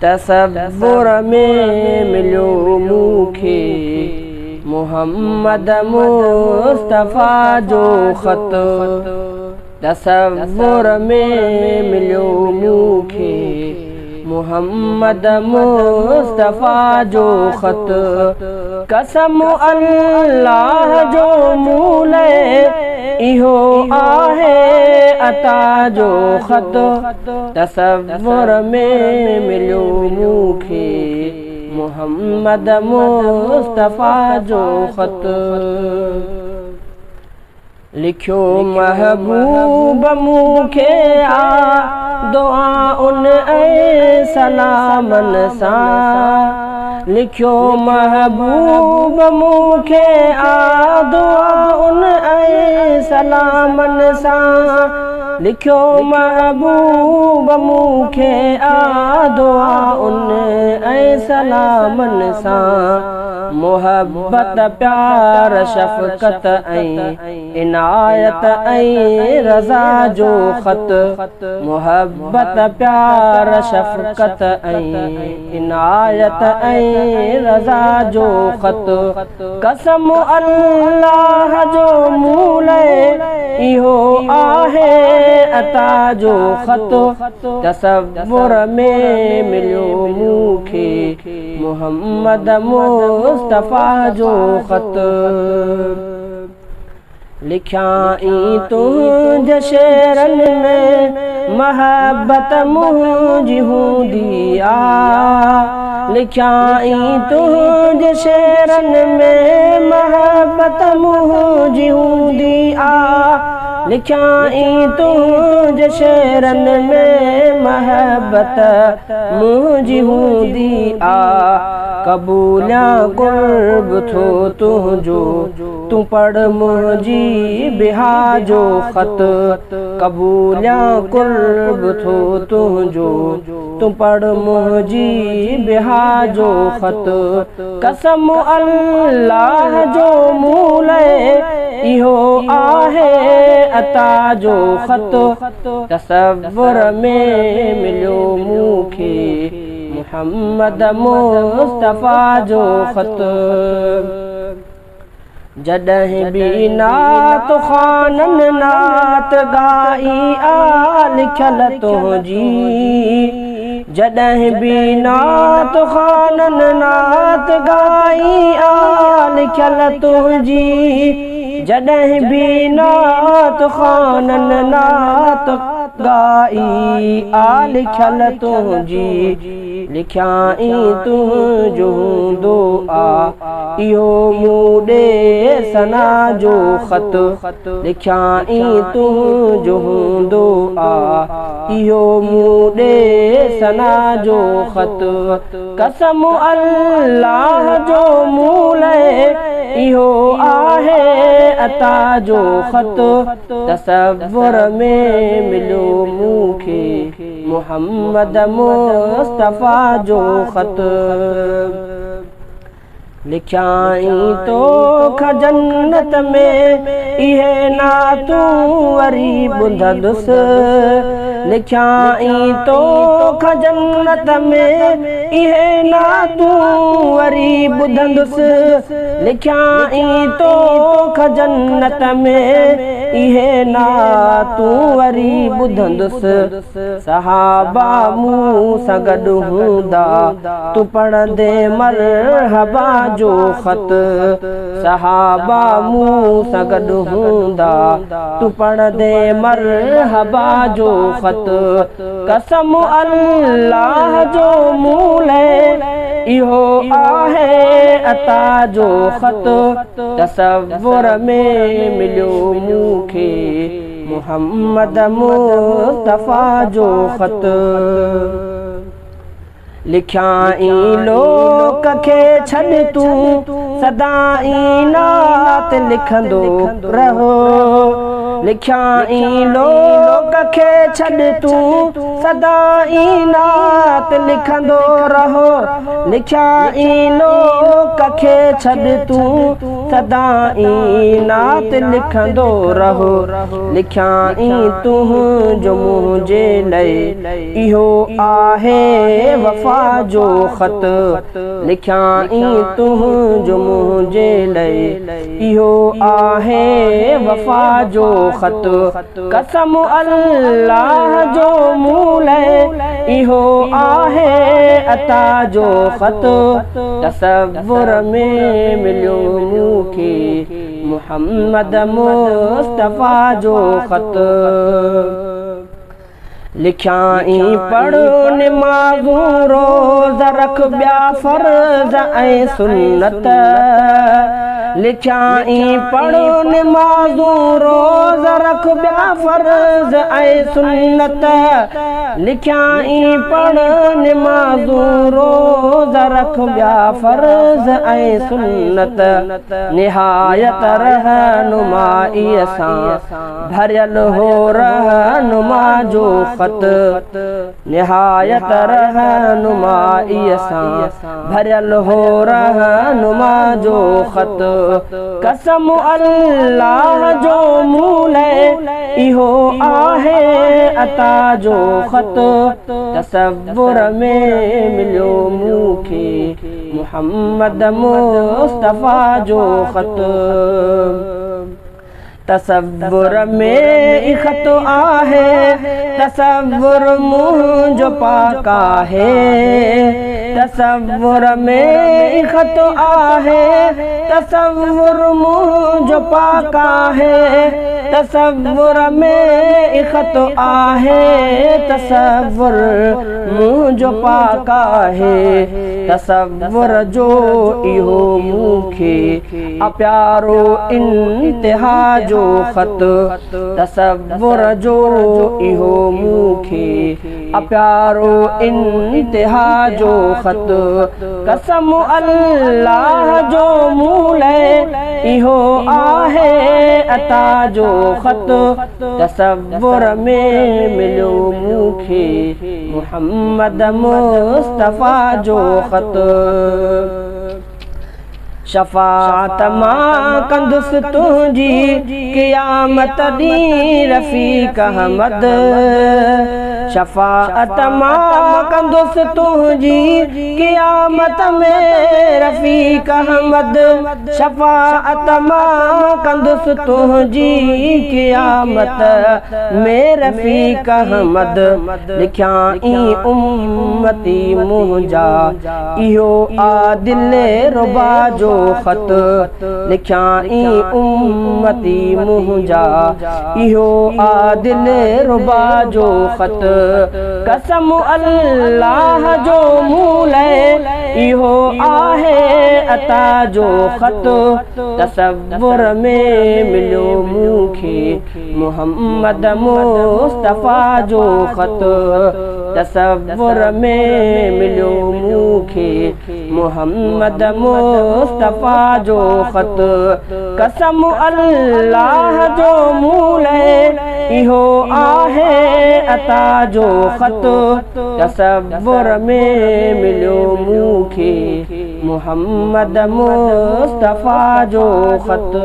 तसव्वुर में मिलियो मूंखे मोहम्मद मुस्तफ़ा जो ख़त। तसव्वुर में मिलियो मूंखे मोहम्मद मुस्तफ़ा जो ख़त। कसम अल्लाह जो मूं लाइ इहो आहे अता जो ख़त। तसव्वुर में मिलियो मूंखे मोहम्मद मुस्तफ़ा जो ख़त। लिखियो महबूब मूंखे आ दुआउन ऐं सलामनि सां। लिखियो महबूब मूंखे आ दुआउन ऐं सलामनि सां। लिखियो महबूब मूंखे आ दुआउन ऐं सलामनि सां। मोहब्बत प्यार शफ़क़त ऐं इनायत ऐं रज़ा जो ख़त। मोहब्बत प्यार शफ़क़त ऐं इनायत ऐं रज़ा जो ख़त। कसम अल्लाह जो मूं लाइ इहो आहे अता जो ख़त। तसव्वुर में मिलियो मूंखे मोहम्मद मुस्तफ़ा जो ख़त। लिखियाई तुंहिंजे शेरनि में मोहब्बत मुंहिंजी हूंदी आ। लिखियाई तुंहिंजे शेरनि में मोहब्बत मुंहिंजी हूंदी आ। लिखियाई तुंहिंजे शेरनि में मोहब्बत मुंहिंजी हूंदी आ। क़बूलियां क़ुर्ब थो तुंहिंजो तूं पढ़ मुंहिंजी बिहा जो ख़त। क़बूलियां क़ुर्ब थो तुंहिंजो तूं पढ़ मुंहिंजी बिहा जो ख़त। कसम अल्लाह जो मूं लाइ इहो आहे अता जो ख़त। तसव्वुर में मिलियो मूंखे मोहम्मद मुस्तफ़ा जो ख़त। जॾहिं बि नात ख़ाननि नात ॻाई आ लिखियल तुंहिंजी। जॾहिं बि नात ख़ाननि नात ॻाई आ लिखियल तुंहिंजी। जॾहिं बि नात ख़ाननि नात ॻाई आ लिखियल तुंहिंजी। लिखियाई तुंहिंजो हूंदो आ इहो मूं ॾे सना जो ख़त। लिखियाई तुंहिंजो हूंदो आ इहो मूं ॾे सना जो ख़त। कसम अल्लाह जो मूं लाइ इहो आहे अता जो ख़त। तसव्वुर में मिलियो मूंखे मोहम्मद मुस्तफ़ा जो ख़त। लिखियाई तोखां जन्नत में इहे नातूं वरी ॿुधंदुसि। लिखियाई तोखां जन्नत में इहे नातूं वरी ॿुधंदुसि। लिखियाई तोखां जन्नत में इहे नातूं वरी ॿुधंदुसि। सहाबा मूं सां गॾु हूंदा तूं पढ़ंदे मरहबा जो ख़त। सहाबा मूं सां गॾु हूंदा तूं पढ़ंदे मरहबा जो ख़त। कसम अल्लाह जो मूं लाइ इहो आहे अता जो ख़त। तसव्वुर में मिलियो मूंखे मोहम्मद मुस्तफ़ा जो ख़त। लिखियाई लोक खे छॾ तूं सदाई नात लिखंदो रहो। لکيائين لوڪ کي ڇڏ تون، سدائين نعت لکندو رهو. لکيائين لوڪ کي ڇڏ تون، سدائين نعت لکندو رهو. لکيائين تنهنجو منهنجي لاءِ اهو آهي وفا جو خط. لکيائين تنهنجو منهنجي لاءِ اهو آهي وفا جو خط. قسم الله جو مون لاءِ اهو آهي عطا جو خط. تصور ۾ مليو مون کي محمد مصطفيٰ جو خط. لکيائين پڙهه نمازون، روز رک ٻيا فرض ۽ سنت. لکيائين پڙهه نمازون، روز رک ٻيا فرض ۽ سنت. لکيائين پڙهه نمازون، روز رک ٻيا فرض ۽ سنت. نهايت رهنمائيءَ سان ڀريل هو رهنما جو خط. نهايت رهنمائيءَ سان ڀريل هو رهنما جو خط. قسم الله جو مون لاءِ اهو آهي عطا جو خط. تصور ۾ مليو مون کي محمد مصطفيٰ جو خط. تصور ۾ خط آهي، تصور منهنجو پاڪ آهي. تصور ۾ خط آهي، تصور منهنجو پاڪ آهي. تصور ۾ خط آهي، تصور منهنجو پاڪ آهي. تصور جو اهو مون کي پيارو انتها جو خط. تصور جو اهو مون کي پيارو انتها جو خط. قسم الله جو مون لاءِ اهو آهي عطا جو خط. تصور ۾ مليو مون کي محمد مصطفيٰ جو خط. شفاعت مان ڪندس تنهنجي قيامت ڏينهن رفيق احمد. شفاعت مان ڪندس تنهنجي قيامت ۾ رفيق احمد. شفاعت مان ڪندس تنهنجي قيامت ۾ رفيق احمد. لکيائين امتي منهنجا اهو آ دل ربا جو خط. لکيائين امتي منهنجا اهو آ دل ربا جو خط. قسم الله جو مون لاءِ اهو آهي عطا جو خط. تصور ۾ مليو مون کي محمد مصطفيٰ جو خط. تصور ۾ مليو مون کي محمد مصطفيٰ جو خط. قسم الله جو مون لاءِ اهو آهي عطا جو خط. تصور ۾ مليو مون کي محمد مصطفيٰ جو خط.